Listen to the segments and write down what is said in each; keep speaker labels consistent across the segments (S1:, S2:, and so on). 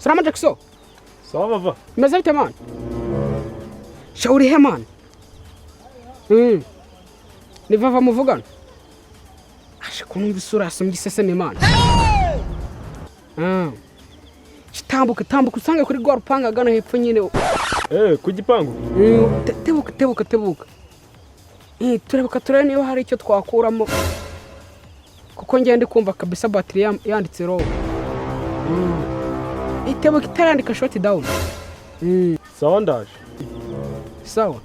S1: Salama Jackson.
S2: Sawa bava.
S1: Meze bite man? Shauri he man. Ni Vava muvugana? Ashe kunumva isura yasumbye iseseme man. Tambuka tambuka usange kuri rwa rupanga agana hepfo nyine.
S2: Ku gipangu.
S1: Tebuka tebuka tebuka. Turebuka turebe niba hari icyo twakuramo. Kuko ngende kumva kabisa batiri yanditse low. Itebuka itarandika short down.
S2: Sawa ndaje.
S1: Sawa.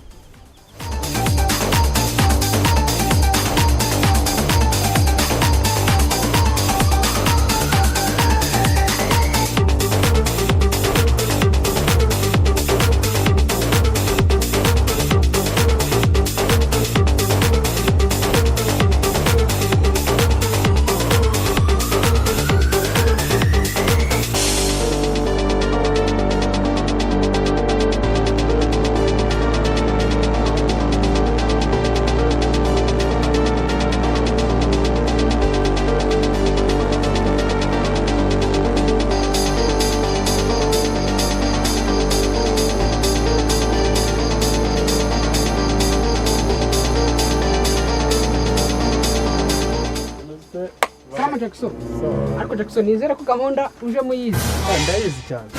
S1: Salama Jackson.
S2: Sawa.
S1: Ariko Jackson nizere ko gahunda uje muyizi.
S2: Ndayizi cyane.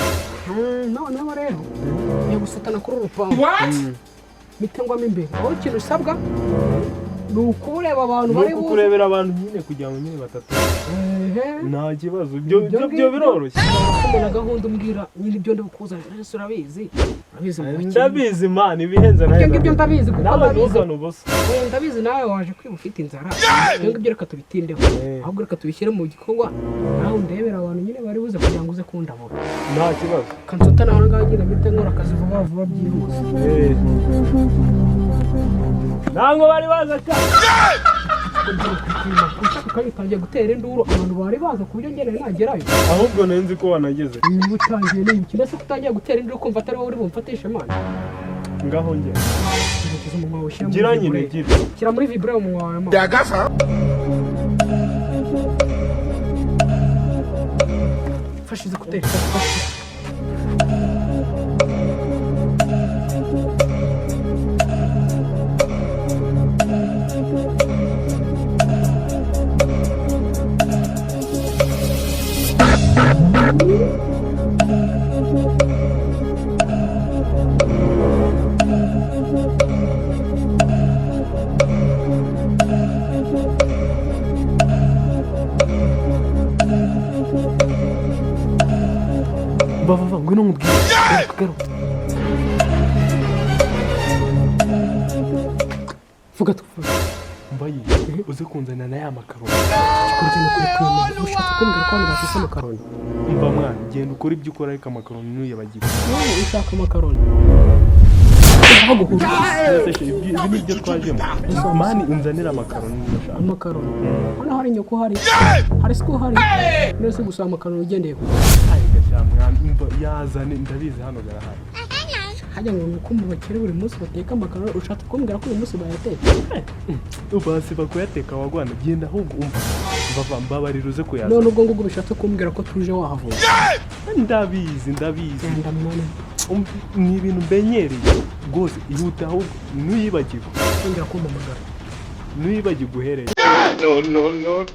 S1: Noneho rero ngiye gusatana kuri uru rupangu. Mpite ngwamo imbere. Wowe ikintu usabwa ni ukuba abantu
S2: Ni
S1: bari buze.
S2: ukukurebera abantu nyine kugira ngo nyine batatu.
S1: Ehe.
S2: Nta kibazo. Ibyo biroroshye.
S1: Kubona gahunda umbwira nyine ibyo ndi bukuzanire ese urabizi. Urabizi mu bakire.
S2: Ndabizi man, ibihenze nawe.
S1: Ibyo ngibyo ndabizi kuko
S2: Nawe
S1: ndabizi.
S2: ntuzane ubusa.
S1: Oya ndabizi nawe waje kwiba ufite inzara. Ibyo ngibyo reka tubitindeho. Ahubwo reka tubishyire mu gikorwa. Nawe undebera abantu nyine bari buze kugira ngo uze kundabura.
S2: Nta kibazo.
S1: Kansota nawe ngaho nyine mpite nkora akazi vuba vuba byihuse.
S2: Ntabwo bari baza cyane.
S1: Utangiye gutera induru abantu bari baza ku buryo njye nari nagerayo.
S2: Ahubwo nari nzi ko wanageze.
S1: Niba utangiye n'ibiki ndetse ko utangiye gutera induru kumva atari wowe uri bumfatishe man.
S2: Ngaho ngera.
S1: Gerageza umunwa wawe ushyira muri
S2: Gira nyine
S1: vibre.
S2: gira.
S1: Shyira muri vibre umunwa wawe man. Fasha izi kuteri.
S2: Bava ngwino nkubwire. Garuka.
S1: Vuga tuvuge.
S2: Mbaye uze kunzanira na ya makaroni.
S1: Kurya ni ukuri kw'Imana. Ushatse kumbwira ko hano batetse amakaroni?
S2: Umva mwana, genda ukore ibyo ukora ariko amakaroni ntuyibagirwe.
S1: Wowe ushaka amakaroni. Baguhura.
S2: Ibi ni ibyo twajemo. Man unzanira amakaroni niba ushaka.
S1: Amakaroni. Hano hari nyoko hari. Hari siko hari. Nese gusa amakaroni ugendeye ku.
S2: Ayi gasha mwana, umva yazane ndabizi hano garahari.
S1: Hajya ngo nuko mu bakire buri munsi bateka amakaroni ushatse kumbwira ko uyu munsi bayateka.
S2: Ubasiba kuyateka wagwana genda ahubwo umva. Bava mbabarira uze kuyazana.
S1: None ubwo ngubwo bishatse kumbwira ko tuje wahavuye.
S2: Ndabizi ndabizi.
S1: Genda mwana.
S2: Ni ibintu mbenyereye rwose ihute ahubwo ntuyibagirwe.
S1: Kongera kumpamagara.
S2: Ntuyibagirwe uhereye.
S3: No.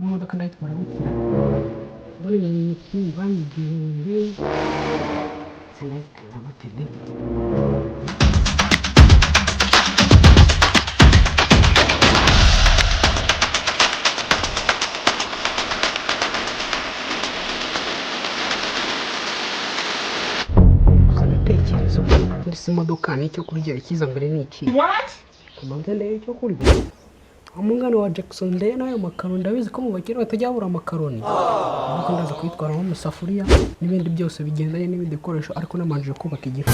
S1: Imodoka ndayitwara gutya. Mbona ibintu bayigende. Sinayitwara gute de. Gusa agatekerezo ndetse imodoka n'icyo kurya ikiza mbere ni iki? Kubanza ndebe icyo kurya. Umungano wa Jackson rero n'ayo makaroni, ndabizi ko mu bakire batajya babura amakaroni, ariko ndaza kuyitwaramo amasafuriya n'ibindi byose bigendanye n'ibindi bikoresho, ariko namanjije kubaka igifu.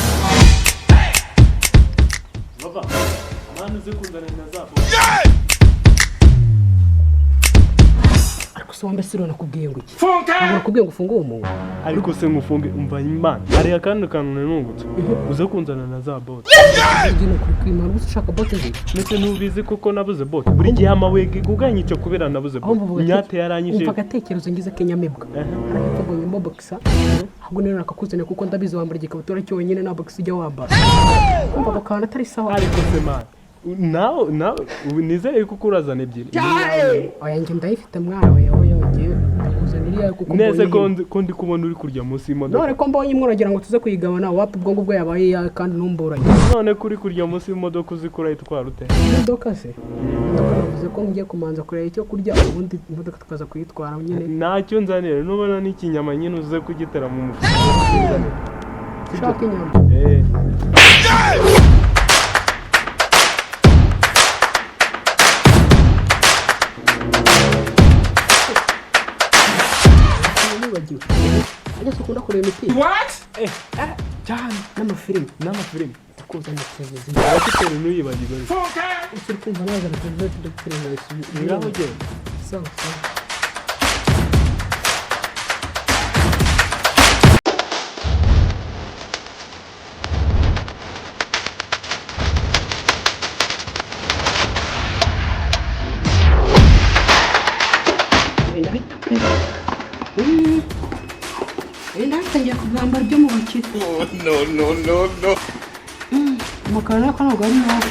S2: Bava mwana, uze kunzanira na za bote.
S1: Ariko se wambe siro, nakubwiye ngo iki? Ntabwo nakubwiye ngo ufunge uwo muntu?
S2: Ariko se ngufunge? Umva imana, hari akandi kantu nungutse, uze kunzanira na za bote.
S1: Njye ni ukuri kwimana, gusa ushaka bote ziki?
S2: Ndetse ntubizi kuko nabuze bote, buri gihe amabuye guganya icyo kubera nabuze
S1: Aho
S2: bote.
S1: mvuga?
S2: Imyate yaranyishe.
S1: Umva agatekerezo ngize kenyamibwa. Hariya mbonyemo boxer, ahubwo niyo nakakuzaniye kuko ndabizi wambara igikabutura cyonyine, nta boxer ujya wambara. Umva ako kantu atari sawa.
S2: Ariko se man, nawe ubu nizere ko urazana ebyiri.
S1: Oya, njye ndayifite mwana. Oya oya, ngiye ndakuzanira iyawe kuko
S2: Neze
S1: mbonye
S2: ko
S1: imwe.
S2: ko ndi kubona uri kurya munsi y'imodoka.
S1: None ko mbonye imwe, uragira ngo tuze kuyigabana? Wapi, ubwo ngubwo yabaye iyawe kandi ntumburanye.
S2: None ko uri kurya munsi y'imodoka, uzi ko urayitwara ute?
S1: Imodoka se? Imodoka navuze ko ngiye kumanza kureba icyo kurya, ubundi imodoka tukaza kuyitwara nyine.
S2: Ntacyo nzanira, nubona n'ikinyama nyine uze kugitera mu mufuka.
S1: Ushaka inyama?
S2: Eh.
S1: Nibagiwe, ajya se ukunda kureba imipira?
S2: Eh, cyane.
S1: N'amafilimi?
S2: N'amafilimi.
S1: Ndakuzanira televiziyo.
S2: Abafite ntuyibagirwe ariko.
S1: Ese uri kumva nazana televiziyo tudafite?
S2: Ngaho ugenda.
S1: Sawa sawa. Ndahita pe. Ndatangiye kugambara ibyo mu bakire.
S3: No, no, no, no.
S1: Amakaro nako ntabwo ari nabi.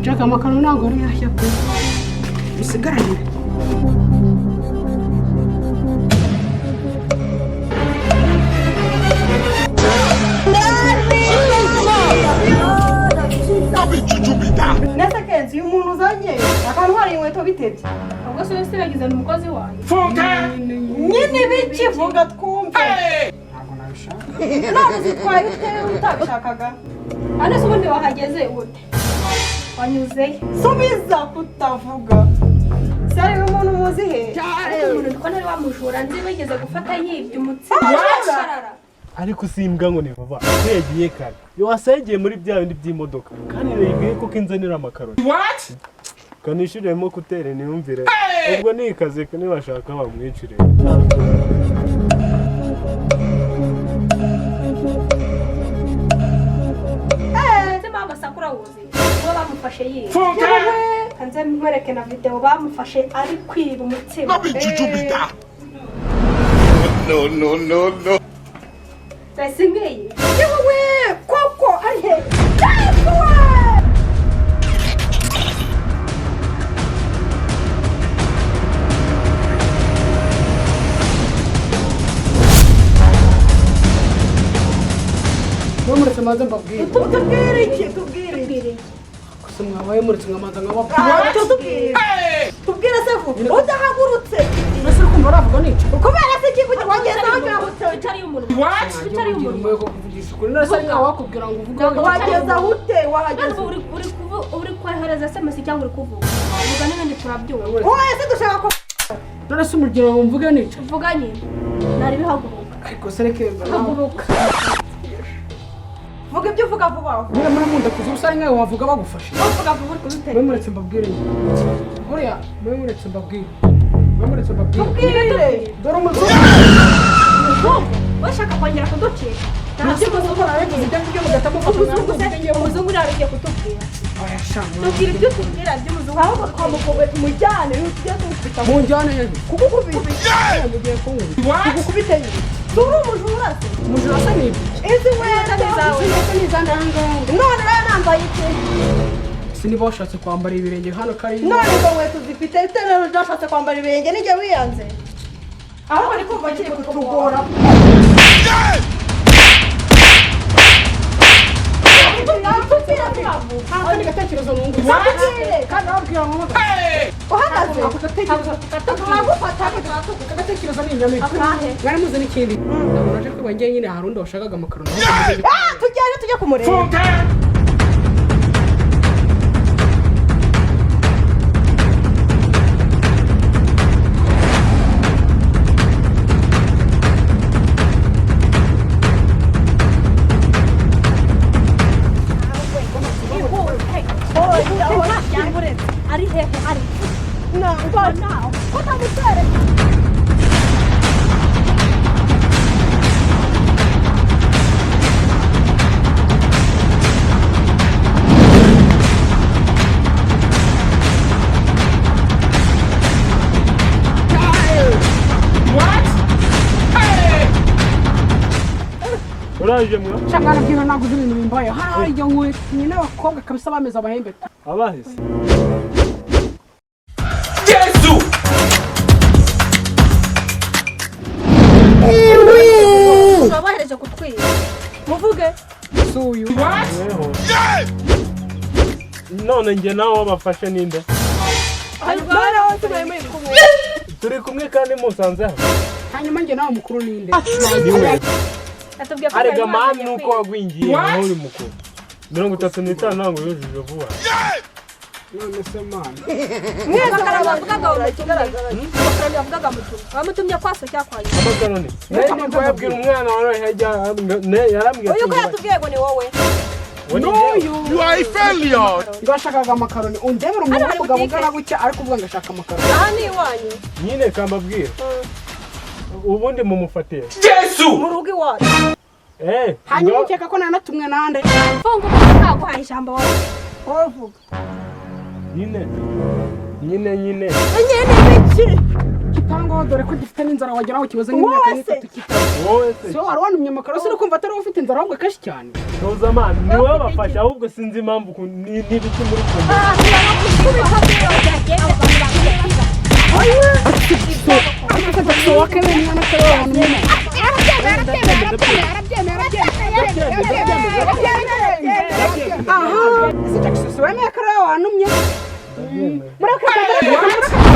S1: Jack, amakaro ntabwo ari yashya pe, bisigaranye.
S4: Nese Kenzi, uyu muntu uzanye akantwara inkweto bitebye?
S5: Ubwo se siragize ni umukozi wayo?
S4: Nyine bikivuga twumve.
S1: Ntabwo nabishaka.
S4: None uzitwaye ute utabishakaga?
S5: Hano se ubundi wahageze ute, wanyuzeyo?
S4: Subiza kutavuga sari, uyu muntu muzi he?
S5: Ariko umuntu ko ntari wamujura nzi wigeze gufata yibye umutsima sharara.
S2: Ariko si imbwa ngo ni vuba ko yagiye kare, wasa yagiye muri bya bindi by'imodoka, kandi nibwiye ko inzanira amakaroni kanishyuremo kutere niyumvire. Ubwo ni ikaze, nibashaka bamwicire.
S5: Umutsima w'amasaka urawuzi uwo bamufashe yibye? Kanze nkwereke na videwo bamufashe ari kwiba umutsima.
S3: No be juju be that. No, no, no, no.
S5: Mbese ngiyi.
S4: Yewe koko, ari he? Yewe!
S1: Mwe muretse maze mbabwire.
S4: Tubwire iki? Tubwire iki?
S1: Gusa mwabaye muretse nkamanza nkababwira.
S4: Tubwire, tubwire se vuba udahagurutse.
S1: Mbese uri kumva aravuga nica?
S4: Kubera se iki wageze aho ugahagurutse?
S5: Utariye umunwa, utariye umunwa.
S1: Mwe ko kuvugisha ukuri, none se nkawe wakubwira ngo uvuge wica?
S4: Wageze aho ute? Wahageze?
S5: Ntabwo uri kohereza SMS cyangwa uri kuvuga, vuga n'ibindi turabyumva.
S4: Wowe se dushaka ko
S1: None se umugira ngo mvuge nica?
S5: Vuga nyine, nari bihaguruka.
S1: Ariko se reka
S5: Haguruka.
S4: Vuga ibyo uvuga vuba vuba.
S1: Mwe muri munda kuza ubusa, nkawe wavuga bagufashe?
S5: Uvuga vuba, uri kubitera.
S1: Mwe muretse mbabwire nyine. Buriya mwe muretse mbabwire, mwe muretse mbabwire.
S4: Tubwire.
S1: Dore umuzungu.
S5: Umuzungu washaka kongera kuducika? Nta by'umuzungu.
S1: Narabivuze ibyo ngibyo mugahita mufata
S5: Umuzungu
S1: umwanzuro.
S5: se, umuzungu nawe ugiye kutubwira?
S1: Oya sha.
S5: Tubwira ibyo utubwira by'umuzungu.
S4: Ahubwo twamukobwe tumujyane, tujye tumukubita.
S1: Munjyane hehe?
S4: Kugukubita.
S1: Mugiye kunkubita?
S4: Tugukubite nyine, turi umujura se?
S1: Umujura se ni ibiki?
S4: Izi nkweto
S5: zawe.
S1: Izi nkweto ni izandi aha ngaha.
S4: None rero nambaye iki?
S1: Si niba washatse kwambara ibirenge hano kari.
S4: None izo nkweto zifite iterero ryashatse kwambara ibirenge nijye wiyanze, ahubwo ni kumva kiri kutugora.
S1: Nta gatekerezo nungutse.
S4: Tubwire.
S1: Kandi ababwira ngo
S4: Uhagaze.
S1: Ako gatekerezo.
S4: Turagufata.
S1: Ako gatekerezo. Iperereza ni inyamibwa.
S5: Akahe?
S1: Mwari muzi n'ikindi, ntabwo naje kwiba njye nyine, hari undi washakaga amakaroni.
S4: Ah, tujyane tujye kumureba.
S5: Ari hehe? Ari
S4: Ntabwo ko ntamutwereka.
S2: Uraje mwa?
S1: Shaka byiba, ntabwo uzi ibintu bimbayeho hariya. Nkwe ni n'abakobwa kabisa bameze amahembe.
S2: Abahise.
S3: Jésù!
S5: Wabohereje kutwiba, muvuge.
S1: Si uyu?
S2: Mweho. None njye nawe wabafashe ninde?
S4: Noneho tubaye muri kumwe.
S2: Turi kumwe kandi musanze hano.
S1: Hanyuma njye nawe mukuru ninde?
S2: Niwe.
S5: Yatubwiye ko
S2: Arega
S5: mwari
S2: mani
S5: mwazanye
S2: nuko
S5: kwiba.
S2: wagwingiye naho uri mukuru. 35 ntabwo yujuje vuba.
S1: None se mani?
S5: Amakaroni bavugaga wamutumye, amakaroni bavugaga mutumye, wamutumye kwaso cyangwa kwa nyina?
S2: Amakaroni. Nari ndi kuyabwira umwana wawe hajya yarambwiye.
S4: Uyu ko yatubwiye ngo ni wowe?
S1: N'uyu.
S3: You are a failure!
S1: Ngo yashakaga amakaroni, undebera umuntu
S5: Hano hari
S1: w'umugabo
S5: butike.
S1: ungana gutya ariko uvuga ngo ashaka amakaroni.
S4: Aha ni iwanyu?
S2: Nyine kambabwira. Ubundi mumufatiye.
S3: Jésù!
S4: Mu rugo iwacu.
S2: Eh,
S1: Hanyuma
S2: ngo-
S1: ukeka ko nanatumwe nande?
S5: Funga umunwa, ntaguhaye ijambo wowe.
S4: Wowe uvuga.
S2: Nyine. Nyine nyine.
S4: Nyine ibiki?
S1: Kitangaho, dore ko gifite n'inzara, wagira ngo kimaze nk'imyaka
S4: Wowe se?
S1: nk'itatu kitaba.
S2: Wowe se.
S1: Si wowe wari wantumye amakaroni? Suri kumva atari wowe ufite inzara ahubwo kenshi cyane.
S2: Tuza mani, ni wowe bafashe ahubwo sinzi impamvu n'ibiki muri kumwe.
S1: Sohoke wenyine atari wowe wantumye. Aha, ese Jackson, si wemeye ko ari wowe wantumye? Mureke, mureke, mureke.